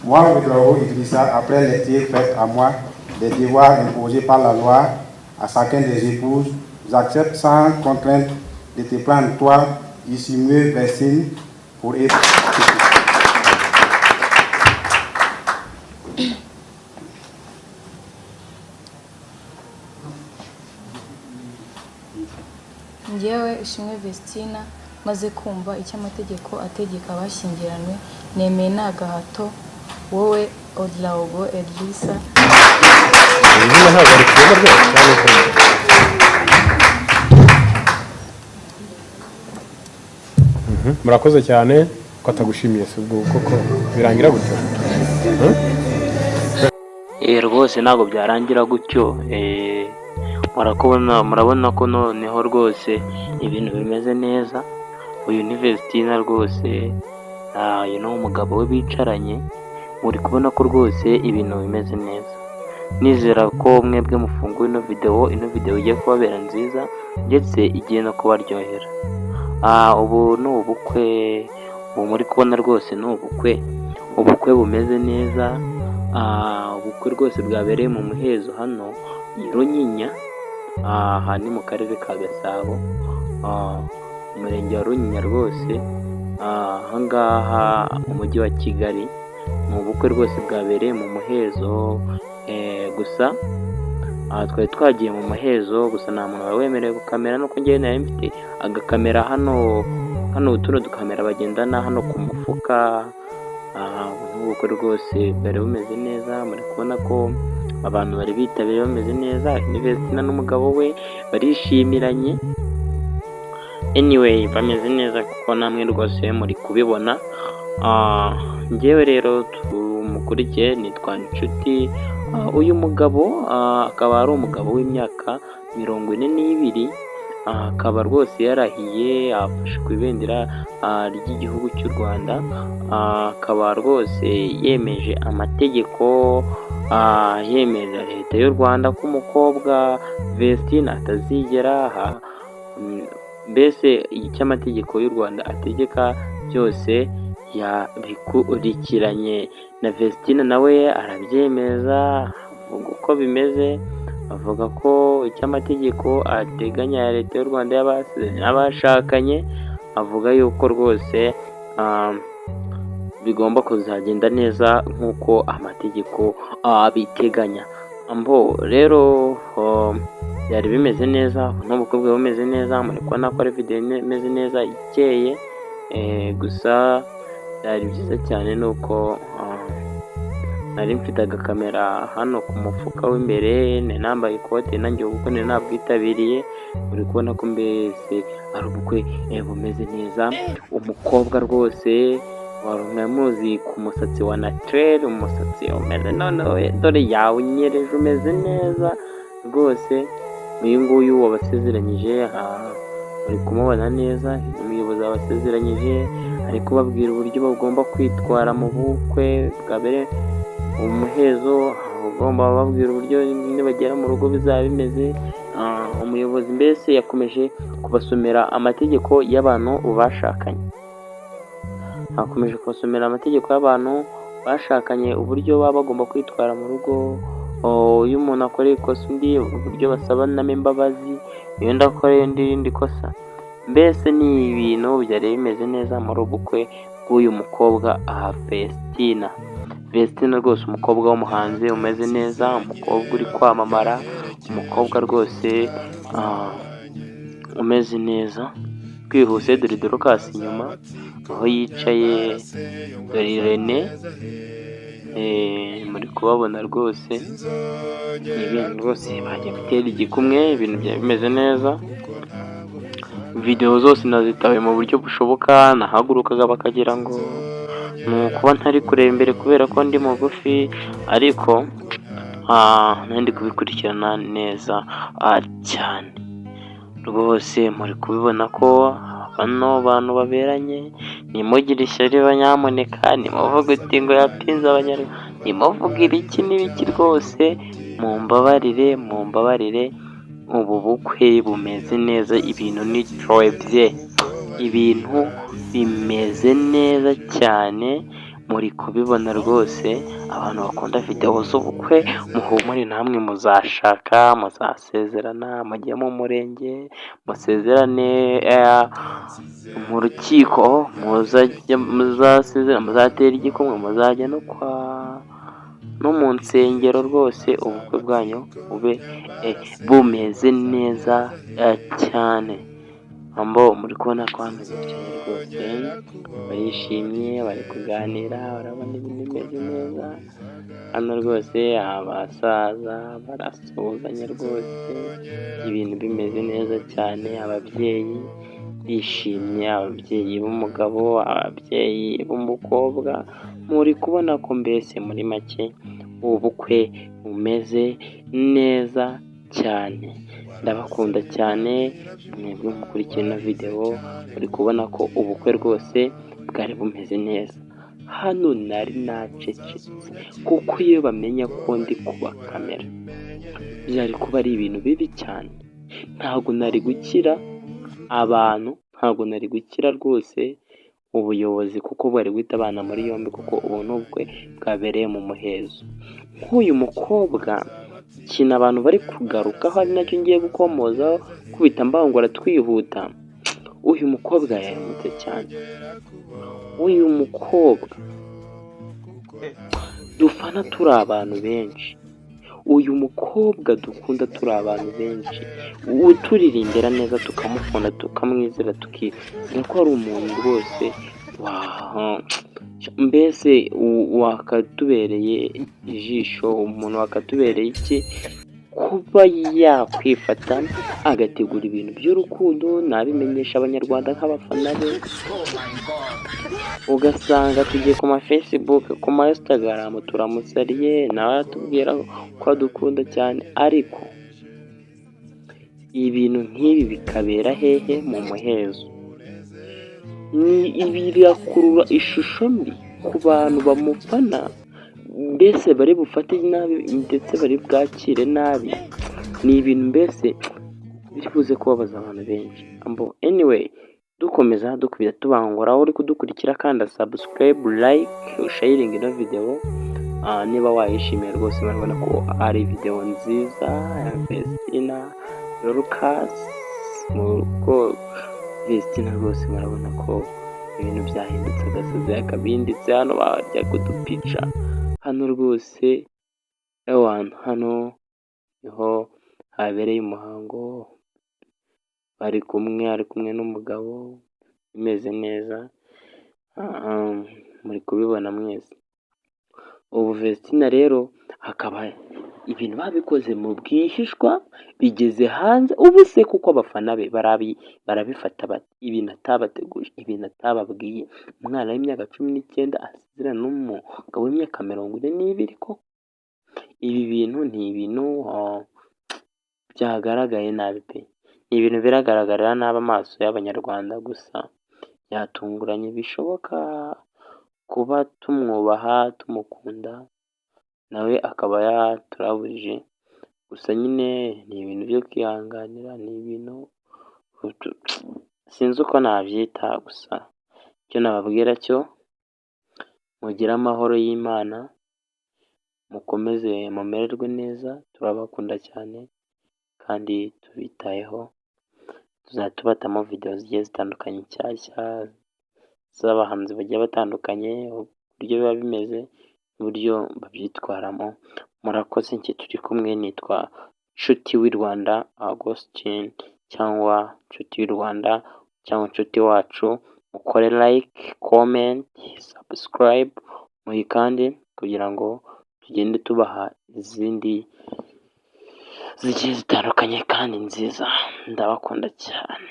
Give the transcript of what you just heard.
Moi, Ouedraogo Idrissa, après lecture faite à moi des devoirs imposés par la loi à chacun des épouses, j'accepte sans contrainte de te prendre toi, Ishimwe Vestine, pour épouse. Njyewe Ishimwe Vestina, maze kumva icyo amategeko ategeka abashyingiranywe, nemeye nta gahato wowe Ouedraogo Idrissa. Izina ntabwo rikugenda rwose cyane ko Murakoze cyane. Ko atagushimiye si ubwo koko birangira gutyo? Rwose ntabwo byarangira gutyo. Murakubona, murabona ko noneho rwose ibintu bimeze neza. Uyu ni Vestina rwose, uyu ni umugabo we bicaranye. Muri kubona ko rwose ibintu bimeze neza. Nizera ko mwebwe mufunguye ino video, ino video igiye kubabera nziza ndetse igiye no kubaryohera. Ubu ni ubukwe, ubu muri kubona rwose ni ubukwe, ubukwe bumeze neza. Ubukwe rwose bwabereye mu muhezo hano i Runyinya. Aha ni mu karere ka Gasabo, umurenge wa Runyinya rwose, aha ngaha mu mujyi wa Kigali. Ni ubukwe rwose bwabereye mu muhezo. Gusa aha twari twagiye mu muhezo, gusa nta muntu wari wemerewe gukamera, nuko njyewe nari mfite agakamera hano hano, tuno dukamera bagendana hano ku mufuka. Ubu ni ubukwe rwose bwari bumeze neza. Muri kubona ko abantu bari bitabiriye bameze neza. Ni Vestina n'umugabo we barishimiranye. Anyway, bameze neza kuko namwe rwose muri kubibona. Njyewe rero tumukurikiye nitwa Nshuti. Uyu mugabo akaba ari umugabo w'imyaka 42, akaba rwose yarahiye afashe ku ibendera ry'igihugu cy'u Rwanda, akaba rwose yemeje amategeko, yemerera leta y'u Rwanda ko umukobwa Vestine atazigera mbese icyo amategeko y'u Rwanda ategeka byose yabikurikiranye. Na Vestine nawe arabyemeza, avuga uko bimeze, avuga ko icyo amategeko ateganya ya leta y'u Rwanda y'abashakanye, avuga yuko rwose bigomba kuzagenda neza nk'uko amategeko abiteganya. Ambo rero byari bimeze neza, n'ubukwe bwari bumeze neza. Muri kubona ko ari video imeze neza ikeye. Gusa byari byiza cyane nuko nari mfite agakamera hano ku mufuka w'imbere, nari nambaye ikote nanjye ubukwe nari nabwitabiriye. Uri kubona ko mbese ari ubukwe bumeze neza. Umukobwa rwose wari muzi ku musatsi wa naturel, umusatsi umeze noneho dore yawunyereje umeze neza rwose. Uyu nguyu wabasezeranyije uri kumubona neza, umuyobozi wabasezeranyije ari kubabwira uburyo bagomba kwitwara mu bukwe bwabereye umuhezo, ugomba bababwira uburyo nibagera mu rugo bizaba bimeze. Umuyobozi mbese yakomeje kubasomera amategeko y'abantu bashakanye, akomeje kubasomera amategeko y'abantu bashakanye, uburyo baba bagomba kwitwara mu rugo, iyo umuntu akoreye ikosa undi uburyo basabanamo imbabazi, iyo undi akoreye undi irindi kosa. Mbese ni ibintu byari bimeze neza muri ubu bukwe bw'uyu mukobwa aha Vestina. Vestina rwose umukobwa w'umuhanzi umeze neza, umukobwa uri kwamamara, umukobwa rwose umeze neza. Twihuse dore Dorcas inyuma aho yicaye, dore Irene, muri kubabona rwose. Ni ibintu rwose bagiye gutera igikumwe, ibintu byari bimeze neza. Videwo zose nazitaye mu buryo bushoboka, nahagurukaga bakagira ngo ni ukuba ntari kureba imbere kubera ko ndi mugufi, ariko nari ndi kubikurikirana neza cyane. Rwose muri kubibona ko bano bantu baberanye, ntimugire ishyari nyamuneka, ntimuvuge uti ngo yapinze abanyarwanda, ntimuvuge ibiki n'ibiki rwose, mumbabarire, mumbabarire, ubu bukwe bumeze neza, ibintu ni très bien, ibintu bimeze neza cyane. Muri kubibona rwose, abantu bakunda videwo z'ubukwe muhumure namwe muzashaka, muzasezerana, mujye mu murenge musezerane, mu rukiko muzasezerana, muzatera igikumwe, muzajya no kwa no mu nsengero rwose, ubukwe bwanyu bube bumeze neza cyane. Ambo muri kubona ko hano bicaye rwose barishimye, bari kuganira, barabona ibintu bimeze neza. Hano rwose abasaza barasuhuzanya rwose, ibintu bimeze neza cyane, ababyeyi bishimye, ababyeyi b'umugabo, ababyeyi b'umukobwa, muri kubona ko mbese muri make ubukwe bumeze neza cyane. Ndabakunda cyane mwebwe mukurikiye ino videwo, muri kubona ko ubukwe rwose bwari bumeze neza. Hano nari nacecetse kuko iyo bamenya ko ndi kubakamera byari kuba ari ibintu bibi cyane. Ntabwo nari gukira abantu, ntabwo nari gukira rwose ubuyobozi, kuko bari guhita abana muri yombi, kuko ubu ni ubukwe bwabereye mu muhezo. Nk'uyu mukobwa, ikintu abantu bari kugarukaho ari nacyo ngiye gukomozaho kubita mbangura twihuta, uyu mukobwa yahemutse cyane. Uyu mukobwa dufana turi abantu benshi, uyu mukobwa dukunda turi abantu benshi, uturirimbira neza tukamukunda, tukamwizera, tukizera ko ari umuntu rwose mbese wakatubereye ijisho, umuntu wakatubereye iki, kuba yakwifata agategura ibintu by'urukundo ntabimenyesha Abanyarwanda nk'abafana be, ugasanga tugiye ku ma Facebook, ku ma Instagram, turamusariye, nawe aratubwira ko adukunda cyane, ariko ibintu nk'ibi bikabera hehe? Mu muhezo. Birakurura ishusho mbi ku bantu bamufana, mbese bari bufate nabi ndetse bari bwakire nabi, ni ibintu mbese biri buze kubabaza abantu benshi. Anyway, dukomeza dukubita tubangura, aho uri kudukurikira kanda subscribe, like, usharinge ino videwo niba wayishimiye rwose. Murabona ko ari videwo nziza ya Vestina Dorcas. Ko Vestina rwose murabona ko ibintu byahindutse, agasozi yakabinditse, hano bajya kudupica hano rwose, ewana hano niho habereye umuhango, bari kumwe, ari kumwe n'umugabo bimeze neza, muri kubibona mwese. Ubu Vestina rero akaba ibintu babikoze mu bwihishwa bigeze hanze, ubu se kuko abafana be barabifata bate? Ibintu atabateguje, ibintu atababwiye, umwana w'imyaka 19 asezerana n'umugabo w'imyaka 42 koko? Ibi bintu ni ibintu byagaragaye nabi pe! Ni ibintu biragaragarira nabi amaso y'Abanyarwanda, gusa byatunguranye bishoboka kuba tumwubaha, tumukunda, nawe akaba yaturaburije, gusa nyine ni ibintu byo kwihanganira, ni ibintu sinzi uko nabyita, gusa icyo nababwira cyo mugire amahoro y'Imana, mukomeze mumererwe neza, turabakunda cyane kandi tubitayeho, tuzajya tubatamo videwo zigiye zitandukanye nshyashya z'abahanzi bagiye batandukanye, uburyo biba bimeze n'uburyo babyitwaramo. Murakoze, njye turi kumwe nitwa Nshuti w'i Rwanda Augustin, cyangwa Nshuti y'u Rwanda, cyangwa Nshuti wacu. Mukore like, comment, subscribe, muyikande kugira ngo tugende tubaha izindi zigiye zitandukanye kandi nziza. Ndabakunda cyane.